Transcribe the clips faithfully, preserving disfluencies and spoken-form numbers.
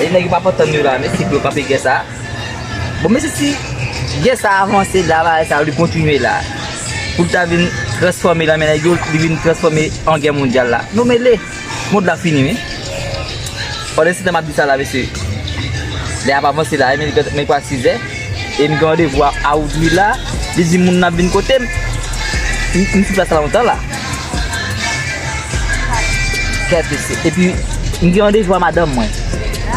E nèg yo pa pran tan yo la, mesye, pou yo kanpe gè sa. Bon, mesye, si gè sa avanse la, bagay sa, li kontinye la, pou l ta vin transfòme nan men nèg yo, li vin transfòme an gè mondyal la. Nou mele, mond la fini, wi. Pandan se tan m ap di sa la, mesye, lè ap avanse la, men, men kwa sizè, e m gen randevou a, a Woodly la, li di moun nan ap vin kote m. M, m sou plas la lontan la. Kèt mesye. Epi, m gen randevou a madanm mwen.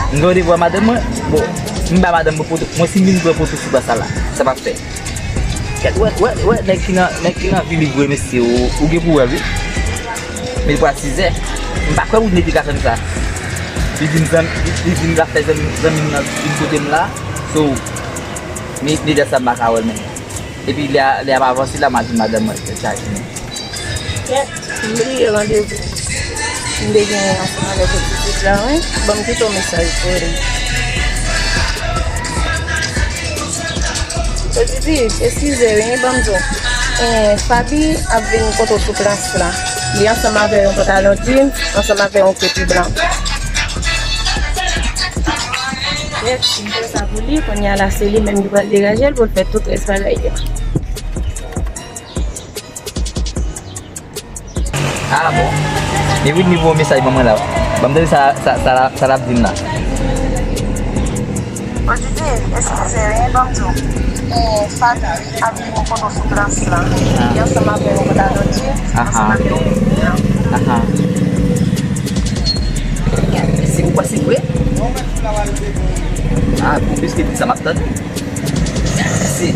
M gen randevou a madanm mwen. Bon, m ba madanm mwen foto. Mwen si m vin pran foto sou plas la, sa p ap fè. Kèt, wè, wè, wè, nèg ki nan, nèg ki nan vi li vre, mesye, ou, ou gen pou wè l, wi. Men li pral sizè. M pa kwè Woodly te ka fè m sa. Li di m zanmi, li, li di m l ap fè zanmi, zanmi m nan vin kote m la. So, men, men dat sa m pa ka wè l menm. Epi lè a, lè ap avanse la, m a di madanm mwen fè chaje men. Kèt, m bliye randevou m te genyen ansanm avèk yon pitit la, wi. Ban m kite yon mesaj pou li. Pozitif, eskize wi, ban m di w. Eh, Faby ap vin kote w sou plas la. Li ansanm avè yon pantalon jeans, ansanm avè yon kepi blan. Kèt, si m fè sa pou li, kounye a la, se li menm ki pral degaje l pou l fè tout rès bagay yo. Ah bon. E Whitney voye yon mesaj ban mwen la. Ban m tande sa, sa, sa, sa l ap di m la. Pozitif, eskize wi, ban m di w. Eh, Faby ap vin kote w sou plas la. Li ansanm avè yon pantalon jeans, ansanm avè yon... Aha. Gad, mesye, ou kwè se vre? Ah, bon, piske di sa m ap tande. Mesye,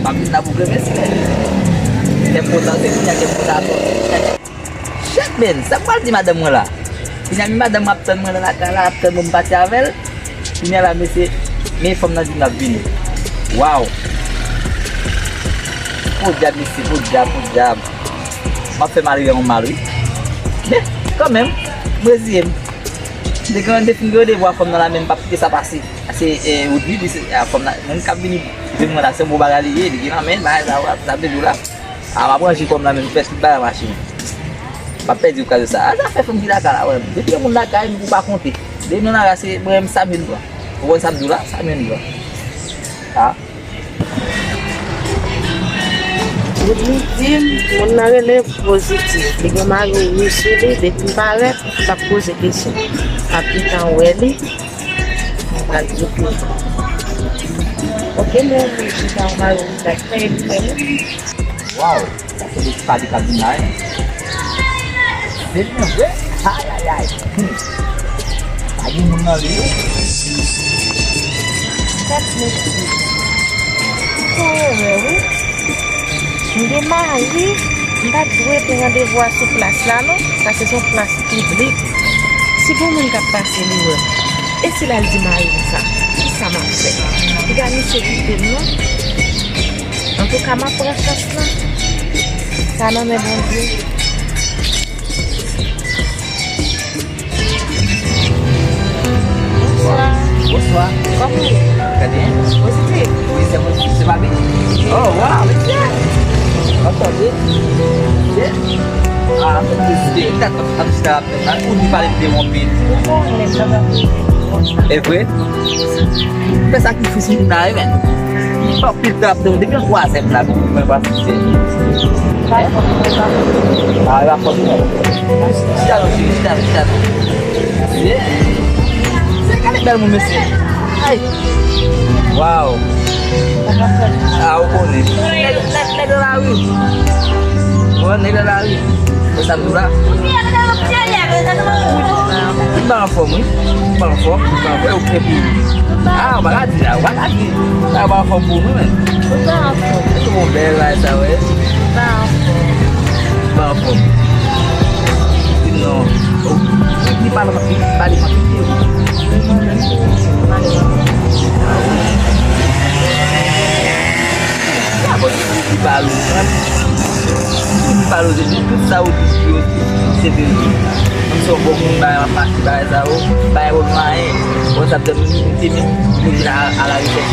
m ap vin la pou grenn mesye. Kè m kontan, se kounye a kè m kontan atò. Shit, man, sa m pral di madanm mwen la? Kounye a, men madanm mwen ap tann mwen nan lakay la, ap tann mwen m pati avè l. Kounye a la, mesye, men fanm nan di m l ap vini. Waw! Podyab, mesye, podyab, podyab. M ap fè malere an mal, wi. Men, kanmenm, m reziye m. M te gen randevou, gen randevou a fanm nan la, men m p ap kite sa pase. Se, eh, Woodly, li se, a, fanm nan, moun k ap vini, li vin mwen la, se yon bon bagay li ye, li gen nan men, bagay sa, sa vle di w la. A, m ap ranje kò m nan men m, fè tout bagay mache. M ap pèdi ou kraze sa. A, zafè fanm ki lakay la, wè. Depi yon moun lakay, ou pa konte. Depi nou lakay, se mwen menm sa m vin pran. Ou konn sa m di w la? Sa m vin pran. A. Woodly di m, moun nan rele Pozitif. Li gen mari wi sou li, depi m parèt, m p ap poze kesyon. M ap gentan wè li. Mwen pral di w tou. Ok, men ou chita ou mari ou, sa k fè li fè moun. Waw, sa se de pale k ap vin la, en. Se byen vre? Ayayay. Hmm. Pa gen moun nan li. Tèt mesye. Ou fè erè, wi. M gen mari, m pa t dwe pran randevou a sou plas la, non. Sa se yon plas piblik. Si gen moun k ap pase, li wè m. E si l al di mari m sa, kisa m ap fè? Piga misye kite m, non. Antouka, m ap pran chans lan. Sa nan men Bondye. Bonswa. Bonswa. Kòman w ye? Trè byen. Pozitif. Wi, se pozitif, se pa byen. Oh, waw, mesye. Ansanm, wi. Mesye. Ah, ansanm, mesye. Ou di pale m de yon pil. Ou konnen sa va konsa. E vre? Fè sakrifis moun la, wi, men. Anpil trap de, depi yon twazèm la, pou mwen pa fikse. Pa fòs, pa fòs. Ah, pa fòs, non. Chita non, cheri, chita non, chita non. Ye. Bèl moun, mesye. Ay. Waw. Ah, ou konnen. Nèg, nèg, nèg nan lari. Bon, nèg nan lari. Ou sa m di w la? Ou pa anfòm, wi. Ou pa anfòm, ou pa anfòm. Epi, ah, ou pa ka di la, ou pa ka di. Sa ou pa anfòm pou nou, men. Ou pa anfòm. Eske bon bèl bagay sa, wè? Ou pa anfòm. Ou pa anfòm. Di non. Ou, ou, li pale, li pale anpil. Li pale. Li pale, li pale, tout sa ou di yo, se verite. Menm si w bon moun, bagay, m ap mache, bagay sa yo, bagay yo, nou anyen. Bon, sa te m te menm, nou vin a, a la rechèch.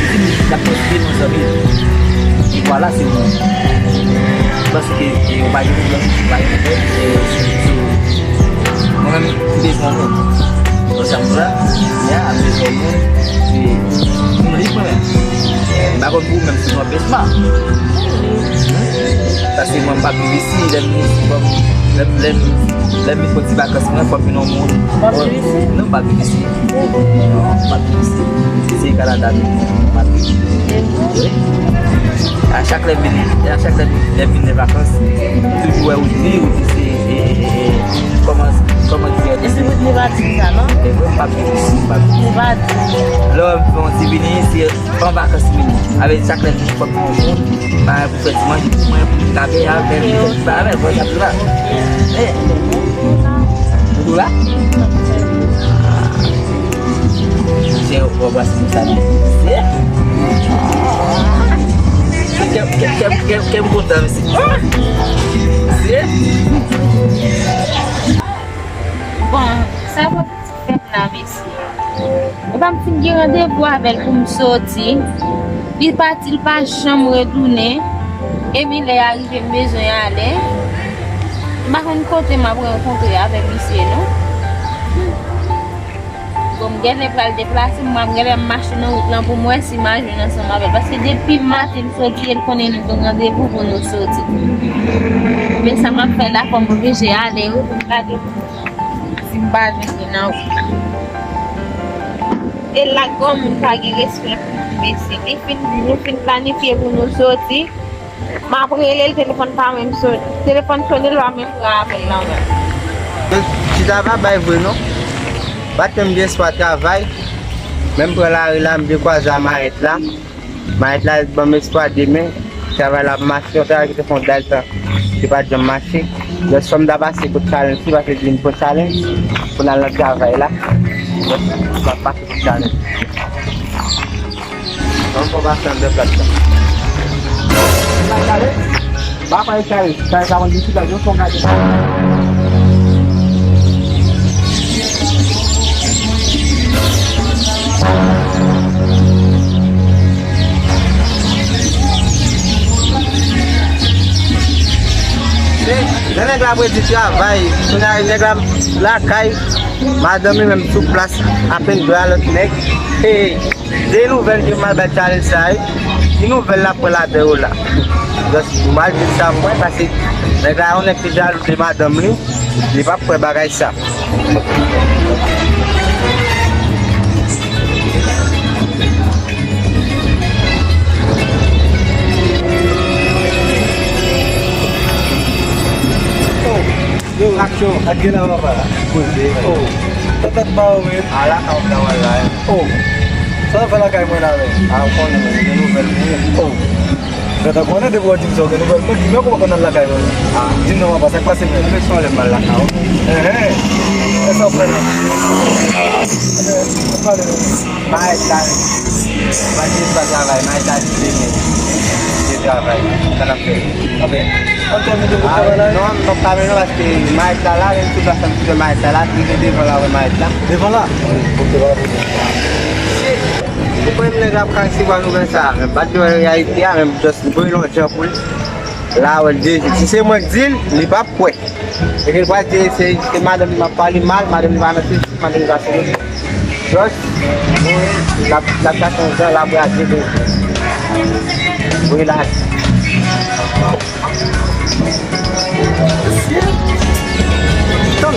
Li di m, l ap posede nou, zanmi. E vwala, se moun. Paske, e, ou pa gen pwoblèm, ou pa gen pwoblèm, e, sou, sou, mwen menm, m bezwen moun. Bon, sa m di la, ya, m bezwen moun, e, m lib mwen menm. M pa konn pou ou menm, si nou anpesman. Paske mwen, m p ap viv isi, lè m vin isi, fò m, lè m, lè m, lè m vin pran ti vakans mwen, fò m vin yon moun. Ou p ap viv isi? Non, m p ap viv isi. Non, m p ap viv isi. Se Kanada, m ap viv. Wi. A chak lè m vin, a chak lè m vin, lè m vin nan vakans, m toujou wè ou di, ou di se, e, e, e, e, kòman, kòman di, e, e se Whitney Radrick sa, non? E mwen, m p ap viv isi, m p ap viv isi. Whitney Radrick. Lè w fè yon ti vini isi, an vakans vini. Avèk chak lè m vin, fò m pran yon moun. Bagay pou fè ti manje pou mwen, pou m kape avè l, pou m fè ti bagay avè l, fò sa tou la. Eh, ou tou la? Se yon gwo bras pou sa, non? Se? Kè, kè, kè, kè, kè m kontan, mesye. Se? Bon, sa pa ti fè m la, mesye. Epa m fin gen randevou avè l pou m soti. Li pati, li pa janm retounen. Epi lè a rive, m bezwen ale. M pa konn kote m ap rankontre avèk misye, non. Bon, m genlè pral deplase, m ap genlè mache nan wout lan pou m wè si m a jwenn ansanm avè l. Paske depi maten m soti, e l konnen nou gen randevou pou nou soti. Men sa m ap fè la, fò m oblije ale, wi, pou m gade. Si m pa jwenn li nan wout la. E la granmoun pa gen respè pou moun, mesye. Li fin, nou fin planifye pou nou soti. M ap rele l, telefòn pa menm sone. Telefòn sone, l pa menm pran apèl la menm. Ti travay bay vre non. Pa t menm gen espwa travay. Menm pran lari la, m dekwaze a mayèt la. Mayèt la ban m espwa demen, travay la ap mache, yon travay ki te fè yon dal tan, li pa t janm mache. Lòt fwa m ta pase kot Challenge, li pase di m pran Challenge, pou n al nan travay la. Lòt fwa m ap pase kot Challenge. Ban m fè pase anndan plat la. Ba pa e kare, kare sa konn di chita, yo son gade. Lè nèg la ap redi travay, kounye a nèg la lakay, madanm li menm sou plas, apenn dwe a lòt nèg. Hey. De nouvèl ke m al bay Charles sa, wi. Ki nouvèl l ap pran ladan yo la? Just, m al di l sa, m wè, paske nèg la, yon nèg ki jalou de madanm li, li p ap kwè bagay sa. Oh. Yo, ak gen la papa. Poze. Oh. Sa tèt ba ou menm? A la ka w la wè la. Oh. Sa w fè lakay mwen la menm? A w konnen mwen gen nouvèl pou ou. Oh. Gata konnen depi w di m sa w gen nouvèl mwen, di m kòman konn al lakay mwen. Ah. Di m non papa, sa k pase mwen? Mwen son lè m al lakay ou. Enhen. E sa w fè la? Enhen. Pale. Mayèt la, pa di pa travay, mayèt la di demen. Li travay, sa l ap fè. Anben, ann fè videyo pou travay la? Non, m p ap ka mennen paske mayèt la la, menm sou plas la, m touche mayèt la la, rive devan la, wè mayèt la. Devan la? Ok, pa gen pwoblèm. Ou kwè m nèg la ap ka resevwa nouvèl sa a, menm pa t gen reyalite a, menm just voye l yon jan pou l. La, wè l deje. Si se mwen k di l, li p ap kwè. E ke l pral di se, se madanm li m ap pale mal, madanm li pa nan sezi, madanm li pa sezi. Just, l ap, l ap chache yon jan, l ap rale de. Wi, la. Tann.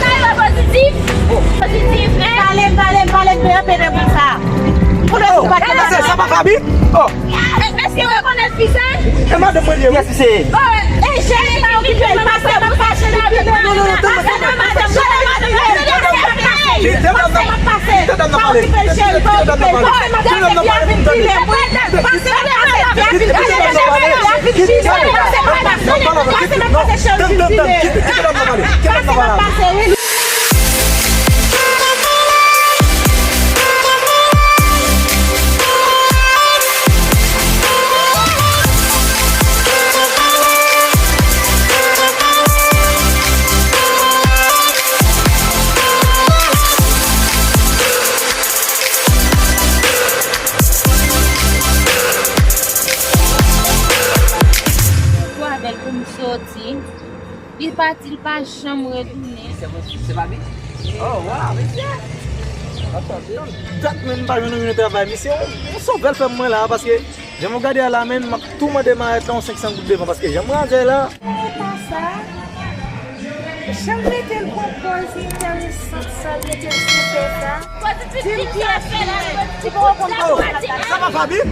Sa yo pozitif. Pozitif, men. Pale, pale, pale, pale, pale pou sa. Pou le Oh, sa pa Fabi? Oh. Èske w rekonèt fi sa? E madanm mwen li ye, wi. Kiyès li se? Oh, e jèn pa okipe l, pase pou sa, jèn pa okipe l. Non, non, non, tann mwen, tann mwen. Pase nan madanm, pase nan madanm. Kite dam nan pale. Kite dam nan pale. Pa okipe l, cheri, pa okipe l. Pase nan madanm, epi a vin file, wi. Pase nan madanm, epi a vin file, wi. Pase nan madanm, pase nan madanm, cheri, vin file. Pase nan madanm, pase, wi. Pou m soti. Li pati, li pa janm retounen. Se Fabi? Oh, waw, mesye. Dat men m pa jwenn yon travay, misye. Yon sovè l fè mwen la, paske jan m gade a la, men m ap tou mande marèt la yon senk san goud devan, paske jan m raze la. Ou pa sa? Jan m mete l pran pòz enteresan sa, l mete l sou tè sa. Di m kiyès li ye. Li poko konn kòman l ap gade. Sa pa Fabi?